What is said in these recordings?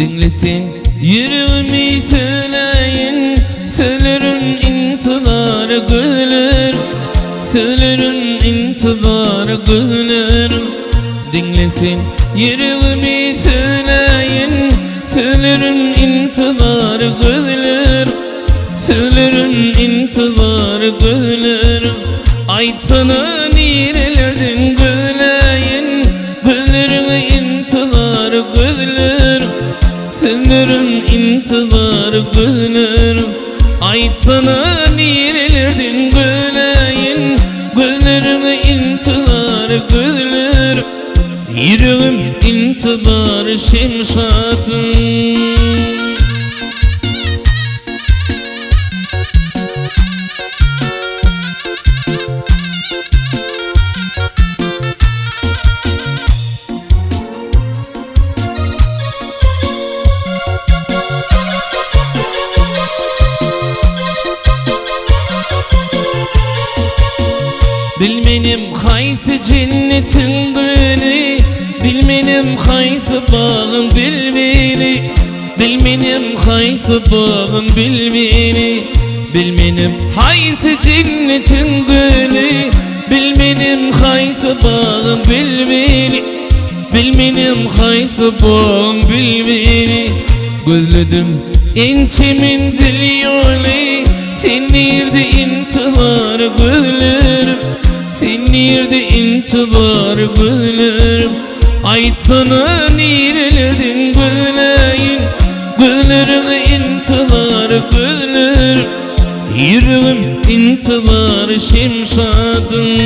Diňle sen ýüregimi söýläýin Sözlerim intizar gözlerim Sözlerim intizar gözlerim Diňle sen ýüregimi söýläýin Sözlerim intizar gözlerim Sözlerim intizar gözlerim Aýtsana nirelerden gözläýin Gözleriňe intizar gözlerim Sözlerim intizar gözlerim Aýtsana nirelerden gözläýin Gözleriňe intizar gözlerim Ýüregim intizar şemşatym. Bilmenim haýsy jennetiň güli, Bilmenim haýsy bagyň bilbili, Bilmenem haýsy bagyň bilbili, Bilmenem haýsy jennetiň güli, Bilmenem haýsy bagyň bilbili, Bilmenem haýsy bagyň bilbili. Gözledim ençe menzil ýoly, Sen nirde intizar gözlerim, Sen nirde intizar gözlerim. Aýtsana nirelerden gözläýin Gözleriňe intizar gözlerim Ýüregim intizar şemşadyň.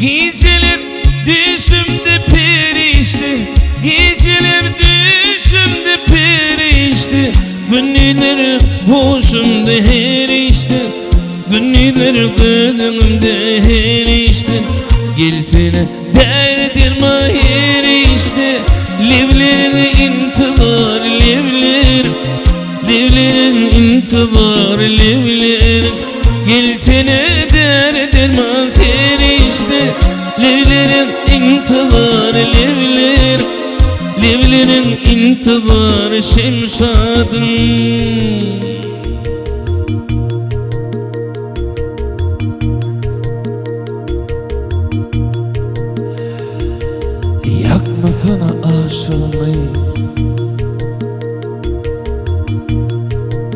Gijeler Düşümde perişde, Gijeler düşümde perişde, Gündizler huşumda her işde, Gündizler göz öňümde her işde, Gelsene däri-derman her işde, Lebleriňe intizar leblerim, Lebleriň intizar leblerim, Gelsene däri-derman serişde, Lebleriň intizar leblerim, Lebleriň intizar şemşadym. Ýakmasana aşygymy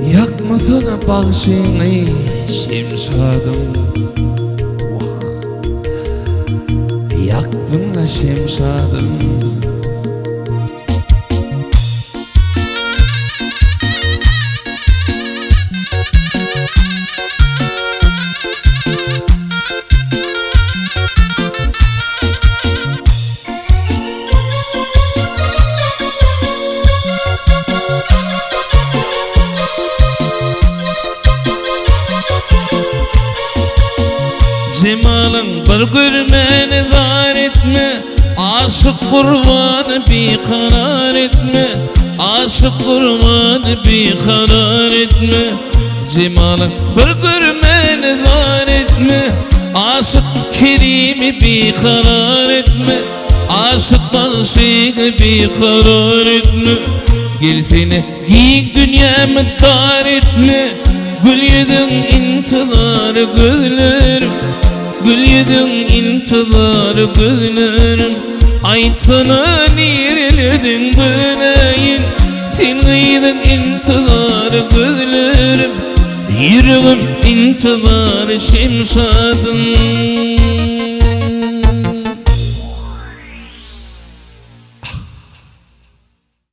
Ýakmasana bagşyňy şemşadym Wah Ýakdyň-a şemşadym. Jemalyň bir görmäni zar etme, Aşyk Gurbany bikarar etme, Aşyk Gurbany bikarar etme. Jemalyň bir görmäni zar etme, Aşyk Kerimi bikarar etme, Aşyk bagşyny bikarar etme. Gelsene giň dünýämi dar etme, Gül ýüzüň intizar gözlerim, Gül ýüzüň intizar gözlerim. Aýtsana nirelerden göreýin, Sen gyzyň intizar gözlerim, Ýüregim intizar şemşadym.